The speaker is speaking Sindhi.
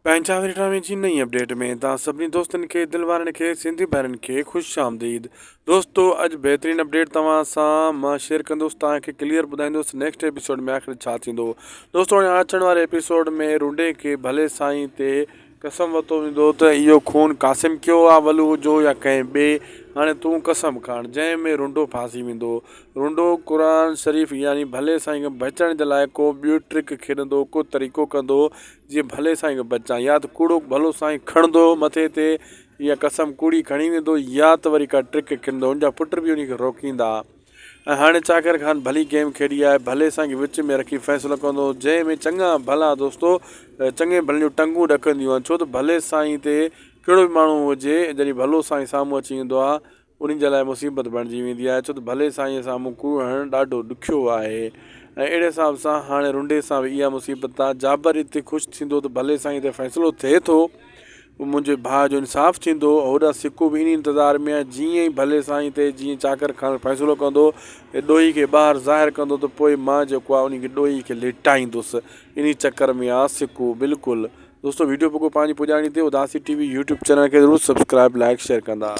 پنهنجا واري ڊرامي جي نئين اپڊيٽ ۾ توهان سڀني دوستن کي دل وارن کي سنڌي ڀائرن کي خوش آمديد دوستو اڄ بهترين اپڊيٽ توهان سان مان شيئر ڪندس توهان کي ڪليئر ٻڌائيندس نيڪسٽ ايپيسوڊ ۾ آخر ڇا ٿيندو دوستو هاڻي اچڻ واري ايپيسوڊ ۾ رونڊي کي ڀلي سائين تي قسم ورتو ويندو ته اهو خون قاسم ڪيو آ ولو جو يا ڪنهن ٻئي هاڻي تون قسم کڻ جنهن ۾ رونڊو ڦاسي ويندو رونڊو قرآن شريف يعني ڀلي سائين کان بچڻ جي لاء ڪو ٻيو ٽرڪ کيڏندو ڪو طريقو ڪندو جيئن ڀلي سائين کان بچان يا ته ڪوڙو ڀلو سائين کڻندو مٿي تي يا قسم ڪوڙي کڻي ويندو يا ته وري ڪا ٽرڪ کيڏندو ان جا پٽ به ان کي روڪيندا ۽ هاڻي چاڪر خان ڀلي گيم کيڏي آهي ڀلي سائين کي وچ ۾ رکي فيصلو ڪندو جنهن ۾ چڱا ڀلا دوستو چڱي ڀلن جون ٽنگون ڏڪنديون آهن ڇو ته ڀلي سائين تي ڪهڙو به ماڻهو هجي جڏهن ڀلو سائين سامهون اچي ويندو آهي انهن جي لاء مصيبت بڻجي ويندي آهي ڇو ته ڀلي سائينء سامهون ڪوڙ هڻڻ ڏاڍو ڏکيو آهي ۽ اهڙي حساب سان هاڻي رنڊي سان به اها مصيبت آهي جابر اتي خوش ٿيندو ته ڀلي سائين تي فيصلو ٿئي ٿو منهنجي ڀاء جو انصاف ٿيندو هوڏانهن سڪو به انهي انتظار ۾ آهي جيئن ئي ڀلي سائين تي جيئن چاڪر خان فيصلو ڪندو ۽ ڏوهي کي ٻاهر ظاهر ڪندو ته پوء مان جيڪو آهي انهي کي ڏوهي کي ليٽائيندس انهي چڪر ۾ آ سڪو بلڪل دوستو ويڊيو پڳو پنهنجي پڄاڻي تي Udasi T V YouTube channel کي ضرور سبسڪرائب لائڪ شيئر ڪندا.